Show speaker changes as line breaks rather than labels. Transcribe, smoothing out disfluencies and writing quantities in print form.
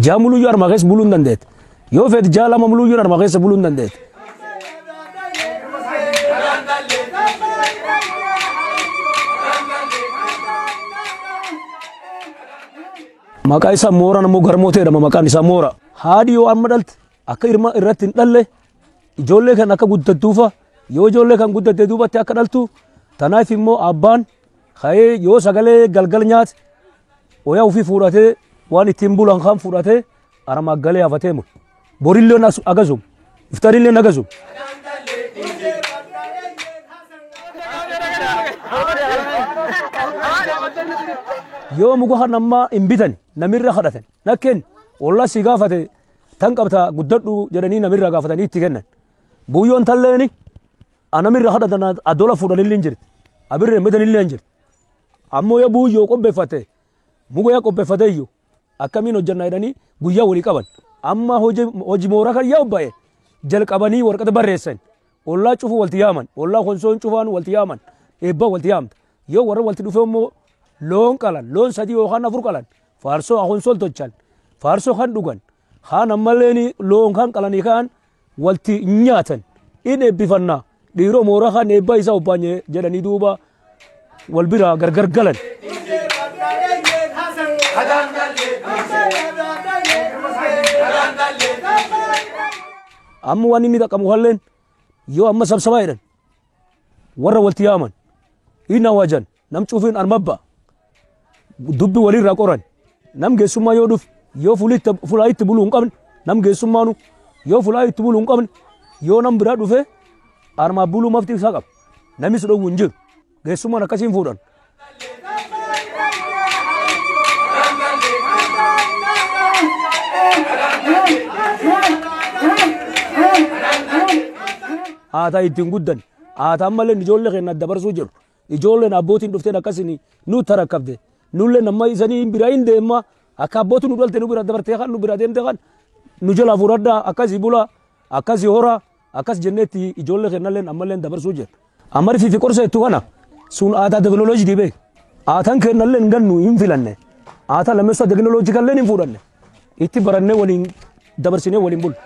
Jaa muluyyuu armaa keessa buluu hin dandeette. Yoo feete jaa 2 muluyyuu armaa keessa buluu hin dandeette. Maqaa isaa Mooraan immoo Garmootee jedhama maqaan isaa Moora. Haadhi yoo amma dhalte akka irma irratti hin dhalle ijoollee kan akka guddattuufa yoo ijoollee kan guddatte duubatti akka dhaltu tanaaf immoo abbaan ka'ee yoo sagalee galgal nyaate oyaa ofii fuudhatee waan ittiin bulan kan fuudhatee aramaa galee hafatee mu. Borillee agasum iftaanillee agasum. Yoo muka kan ammaa hin bitan namirra kadhatan nakkeen ollaa si gaafate tan qabta guddadhu jedhanii namirra gaafatanii itti kennan. Buyyoon talleeni namirra kadhatan adola fuudhanillee hin jirti. Abirree hin bitanillee hin jirti. Ammoo yoo buyyoo qopheeffate muka yaa qopheeffate iyyuu akkamiin hojjanna jedhanii guyyaa walii qaban. Amma hojii mooraa kan yaa obba'e jalqabanii warqata barreessan. Ollaa cufu walti yaaman. Ollaa konsoon cufaan walti yaaman. Eebba walti yaamta. Yoo warra walti dhufe immoo loon qalan loon 3 yookaan 4 qalan faarsoo akonsol tolchan faarsoo kan dhugan kaan ammallee loon kan qalanii kaan walti nyaatan in eebbifannaa dhiiroo mooraa kan eebba isaa obbaanye jedhanii duuba wal biraa gargar galan. Amma waan inni dhaqamu halleen yoo amma sabsabaa jedhan warra walti yaaman inni awaajan nam cufiin armabba dubbi walirraa qoran nam geessummaa yoo dhufe yoo fulaa itti buluu hin qabne nam geessummaanu yoo fulaa itti buluu hin qabne yoo nam biraa dhufe armaa buluu mafti isaa qaba namis dhowwu hin jiru geessummaan akkasiin fuudhan. Aadaa ittiin guddan aadaa ammallee ijoollee keenya dabarsuu jiru. Ijoolleen abbootiin dhufteen akkasiin nu tarakkabde nullee nama isanii biraa hin deemma akka abbootiin nu dhalte nu bira dabartee kan nu bira deemte kan nu jala fuudhadhaa akkasii bulaa akkasii horaa akkas jenneetti ijoollee keenyallee ammallee dabarsuu jiru. Amma rifiifi qorsa jettu kana sun aadaa teekinooloojii dhibee aadaan keenyallee hin gannu hin filanne aadaa lammeessaa teekinooloojii kallee hin fuudhanne itti barannee waliin dabarsinee waliin bulla.